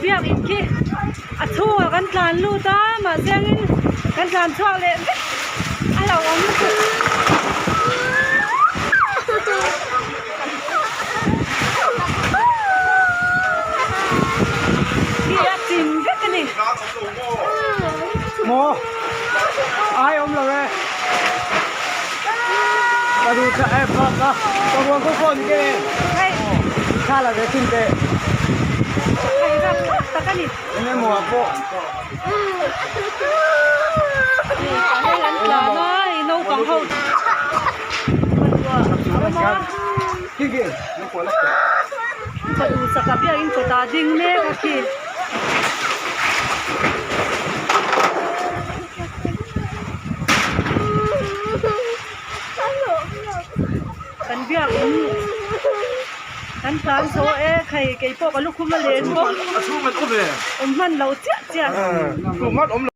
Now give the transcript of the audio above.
Biakinn khi a chhungah kan tlan lut a mahse angin kan tlan chhuak leh vek a lo awm lutuk. Khi a chim vek a ni. Maw ai awm lo e ka duh tha em ka ka ka buang ka phone ke Hei thla la ve chin teh hei ram thlak tak a ni. Enge maw ah pawh Hei an tlan a hei naupang ho Ka duhsak a biakin kawtah ding mek a khi. Kan biakin kan tlan zo e khai keipawh ka lukhum a len bawk awm hman lo chiah chiah.